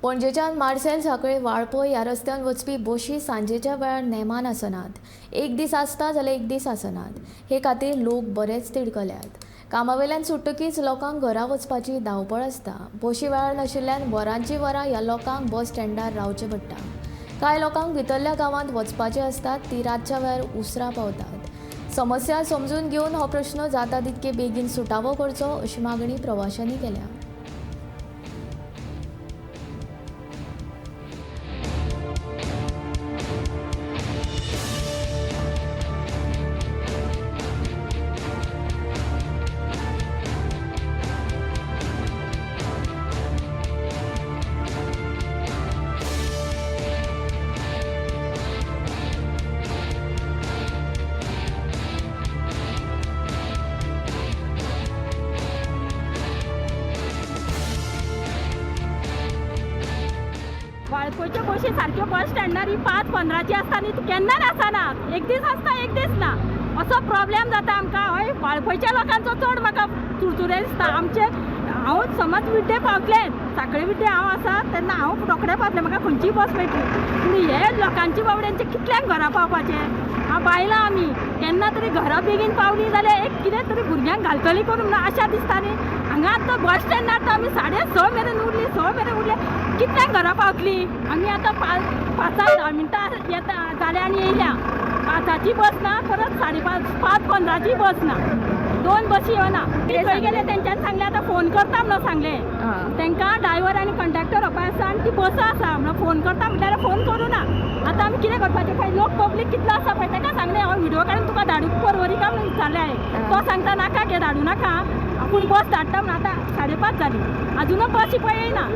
पणजेच्यान मार्सेल सांखळे वाळपय ह्या रस्त्यान वचपी बशी सांजेच्या वेळार नेमान आसनात. एक दीस आसता जाल्यार एक दीस आसनात. हे खातीर लोक बरेच तिडकल्यात. कामावेल्यान सुट्टकीच लोकांक घरा वचपाची धांवपळ आसता. बशी वेळार नाशिल्ल्यान वरांची वरां ह्या लोकांक बस स्टँडार रावचें पडटा. कांय लोकांक भितरल्या गांवांत वचपाचें आसतात ती रातच्या वेळार उसरां पावतात. समस्या समजून घेवन हो प्रश्न जाता तितके बेगीन सुटावो करचो अशी मागणी प्रवाशांनी केल्या. वाळपयच्यो बशी सारक्यो बस स्टँडार ही 5:15ची आसता न्ही, ती केन्नाच आसना. एक दीस आसता एक दीस ना, असो प्रॉब्लेम जाता आमकां. हय, वाळपयच्या लोकांचो चड म्हाका चुरचुरे दिसता. आमचे हांव समज विड्डे पावतलें, सांखळे विड्डे हांव आसा तेन्ना हांव रोखडें पावतलें, म्हाका खंयचीय बस मेळटली. पूण हे लोकांची बाबड्यांचे कितल्यांक घरा पावपाचें? हांव बायलां आमी केन्ना तरी घरा बेगीन पावली जाल्यार एक कितें तरी भुरग्यांक घालतली करून म्हणून आशा दिसता न्ही. हांगा आतां बस स्टँडार तर आमी 6:30 मेरेन उरली, 6 मेरेन उरले, कितल्यांक घरा पावतली आमी? आतां 5:10 येता जाल्या आनी येयल्या. 5ची बस ना, परत 5:30, 5:15ची बस ना, 2 बसी येना. खंय गेले तेंच्यांनी सांगलें आतां फोन करता म्हणून सांगलें तांकां. ड्रायवर आनी कंडक्टर पळय आसा आनी ती बसां आसा म्हणून फोन करता म्हणल्यार फोन करूं ना. आतां आमी कितें करपाचें? पळय लोक पब्लीक कितलो आसा पळय. ताका सांगलें हांव व्हिडियो काडून तुका धाडूं परवरी काय म्हणून विचारलें हांवें. तो सांगता नाका गे, धाडूं नाका, आपूण बस धाडटा म्हणून. आतां 5:30 जाली, अजुनूय बसी पळय येयना.